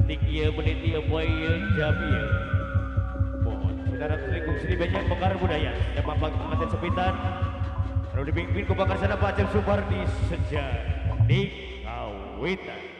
Detik ieu menit ieu poe ieu jam ieu. Mohon saudara selingkuh seni banyak mekar budaya dan mapag pengantin sepitan. Lalu dipimpin ku Bakar Sana Pak Acep Supardi sejak di kawitan.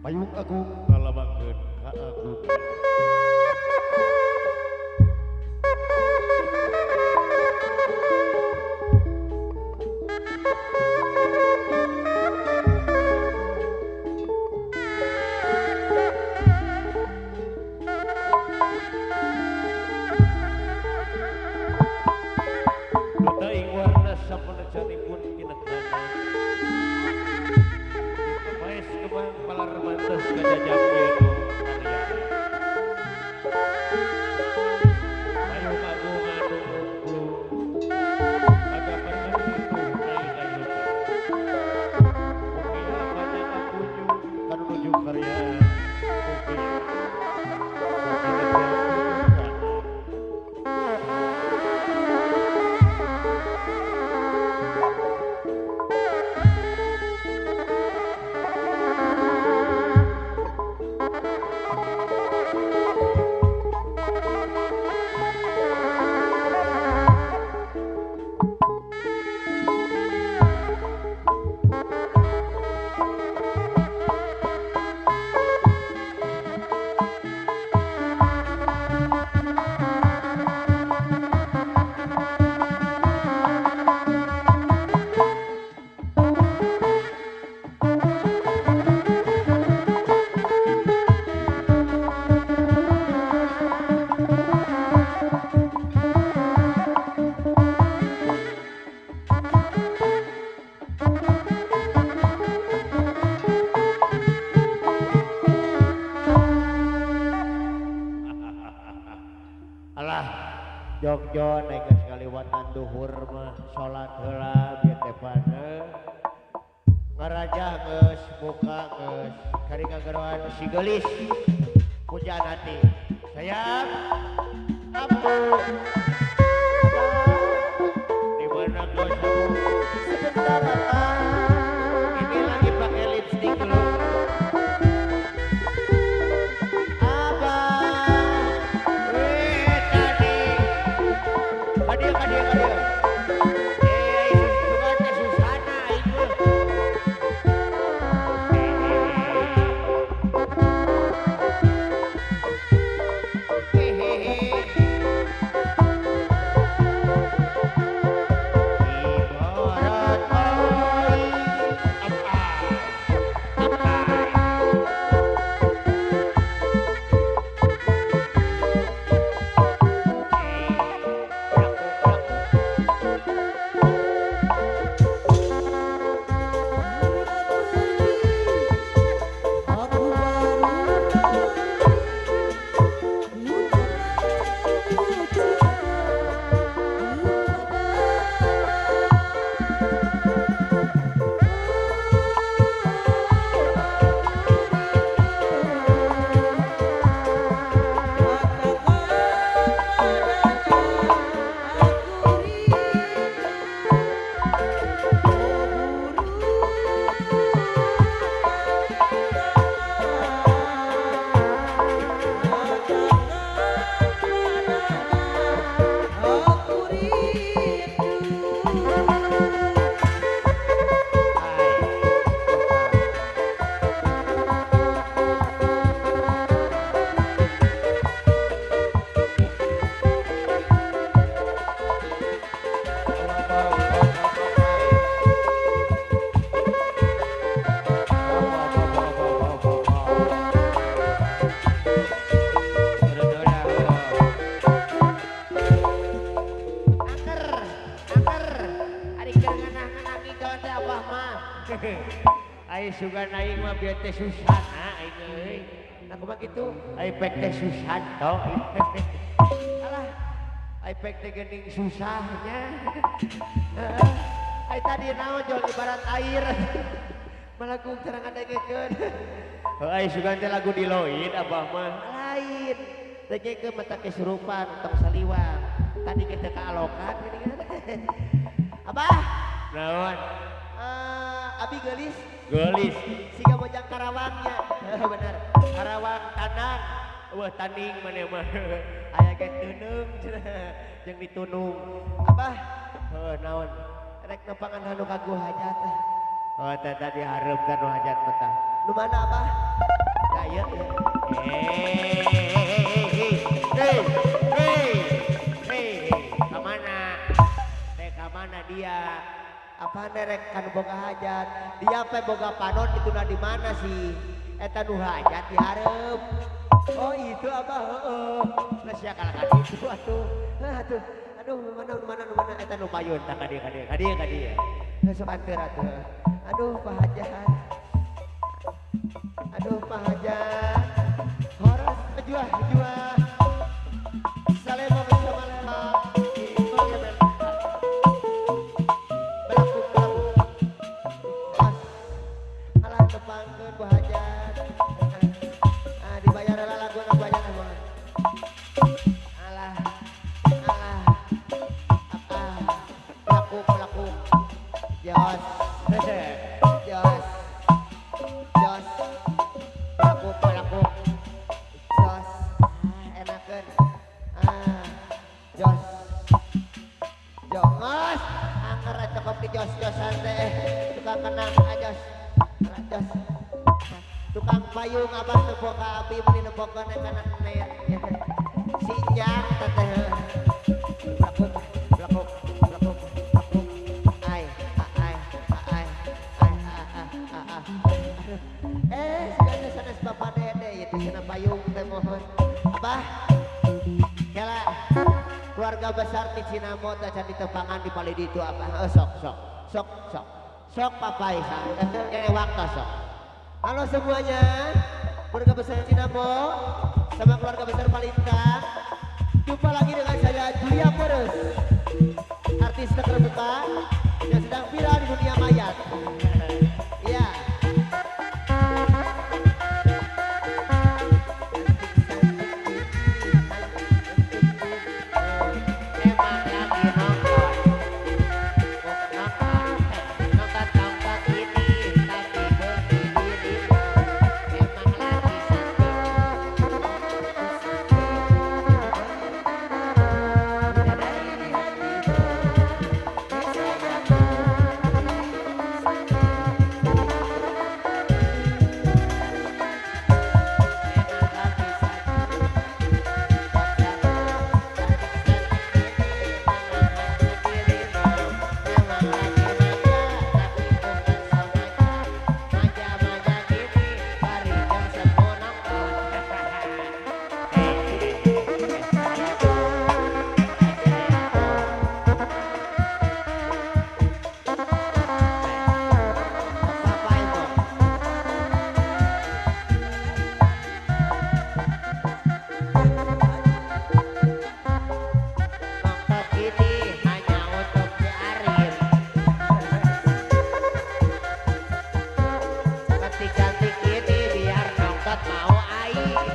Payung agung ngalabangkeun kaagungan. Duta ing warna sapenecanipun kinekana. Paes kembang palar mantes kajajapkeun aryana. Jogjo naik geus kaliwatan duhur mah salat heula bieu teh pane. Ngarajah geus buka geus kari kageroan si geulis pujaan hati. Sayang abu di mana kau sabu? Sebentar Bapak. Ini lagi pakai lipstick dulu. Abah, weh tadi, kadia kadia kadia. Suka teh Susana itu. Hehehe. Ibarat air, apa, apa. Aku baru Angker, angker. Ari keur nganah-nganah gawan teh abah mah. Ai sugan aing mah bieu teh Susana aing euy. Nah kumaha kitu? Ai pek teh Susanto. Alah, ai pek teh geuning susahnya. Ai tadi naon jol ibarat air. Malagu cara ngadengekeun. Heuh ai sugan teh lagu diloin abah mah. Lain. Dengekeun mata kesurupan tong saliwang. Tadi kita kealokan geuningan. Abah, Naon? Abi geulis Geulis. siga mojang Karawangnya. Bener. Karawang tanang. Wah tanding maneh mah. Aya ge teuneung cenah jeung ditunung. Abah, Heuh naon? rek nepangan anu kagu hajat. Oh teh tadi hareup kan nu hajat mah tah. Nu mana Abah? Da ieu ieu. Hei, hei, hei, ka mana? Teh ka mana dia? Apa rek kan boga hajat? Dia pe boga panon dituna di mana sih? Eta nu hajat dihareup. Oh itu Abah, heeh. Lah sia kalah ka ditu atuh. Heuh atuh. Aduh, nu mana nu mana nu mana Eta nu payun tah ka dieu ka dieu ka dieu ka dieu. Heuh sok anteur atuh. Aduh Pak Hajat. Aduh Pak Hajat. Horas juah juah. Salemo bersama lema. Belakuk belakuk. Pas. Alah tepangkeun Bu Hajat. Ah dibayar heula laguna bayar mah. Alah. Alah. Apa? Belakuk belakuk. Jos. Jos. Jos. Belakuk belakuk. Jos. Ah, enakeun. Ah, jos. Jos. Angger cekop di jos-josan teh. Tukang kenang jos. Alah jos. Tukang payung abah teu ka abi meuni nempokeun kana net. Sinyang teh. Belakuk belakuk belakuk belakuk. Ai ai ai ai ah ah ah ah. Aduh. Sigana sanes Bapak Dede ieu teh cenah payung teh mohon. Abah. Kela keluarga besar di Cinamo teh can ditepangan di palih ditu abah. Sok sok sok sok. Sok papai kene waktu sok. Halo semuanya, keluarga besar Cinamo sama keluarga besar Palintang. Jumpa lagi dengan saya Julia. Halus, artis terkemuka yang sedang viral di dunia mayat. Iya. Emang lagi nonton, nonton, nonton nonton ini, tapi begini emang lagi santai. Apa itu? Nonton ini hanya untuk si Arif. Cantik-cantik ini biar nonton mau air.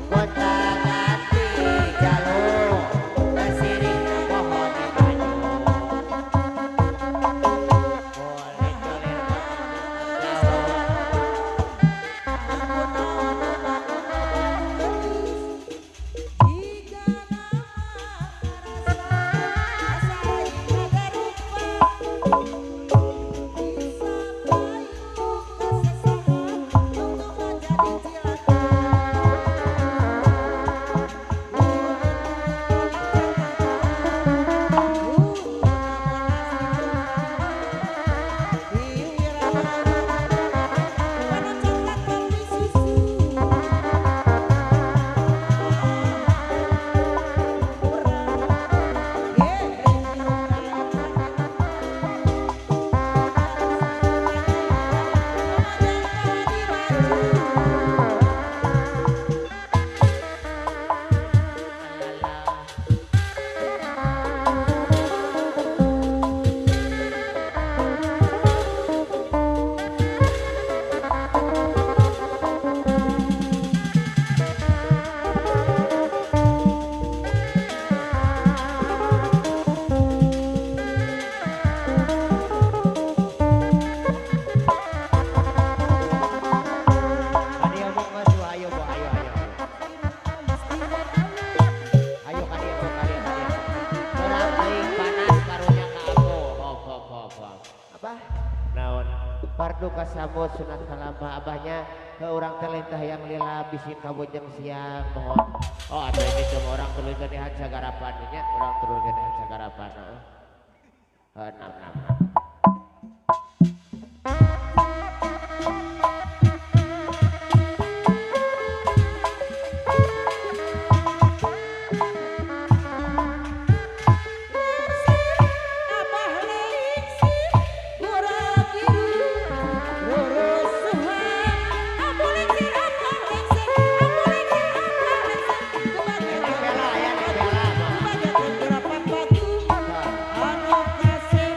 Gonta-ganti jalur, nasiring pohon di baju. Boleh colir Ayo bu, ayo bu, ayo ayo. Ayo kadieu bu, kadieu kadieu. Orang teuing panas karunya ka aku. Hop hop hop hop. Apa? Naon? Fardu kasamut sunat kalama abahnya ke urang teh lain teh hayang lila bisin kabujeng siang mohon. Oh, atuh ini cuma orang tuluy geunehan sagarapan nya, orang tuluy geunehan sagarapan heeh. Heuh, nam nam nam. Bela ya, bela mah. Anu kasih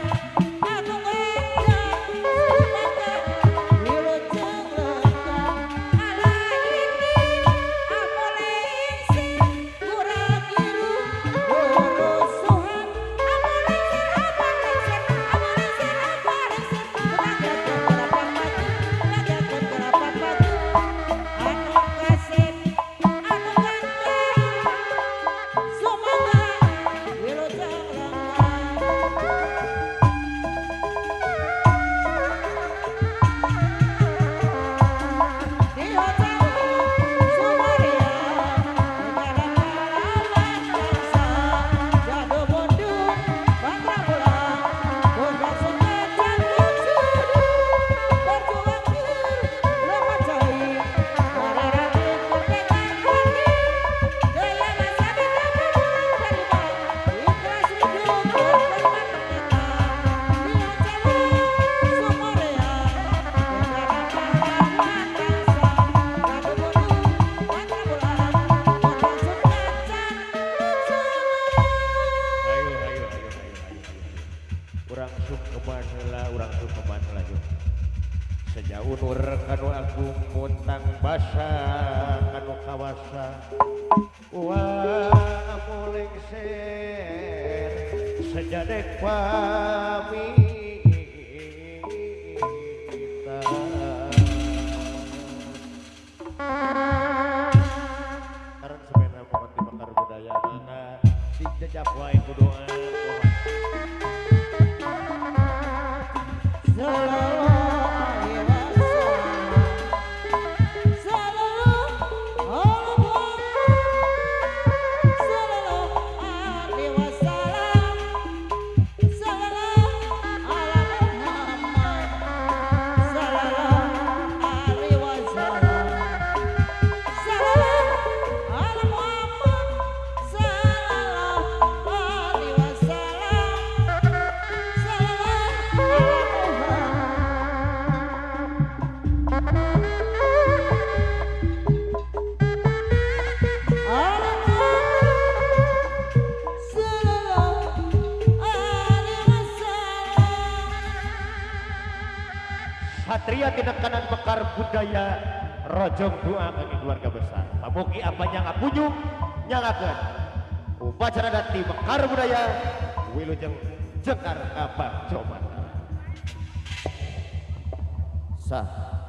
basa kanu kawasa wa mulengser sejadek pamita. Karena sebenarnya mohon di mekar budaya mana dijejak wae ku doa mohon. Satria tinekanan mekar budaya rojong doa bagi keluarga besar. Pamuki apa yang ngapunyung nyangakeun. Upacara dati mekar budaya wilujeng jekar apa coba. Sah.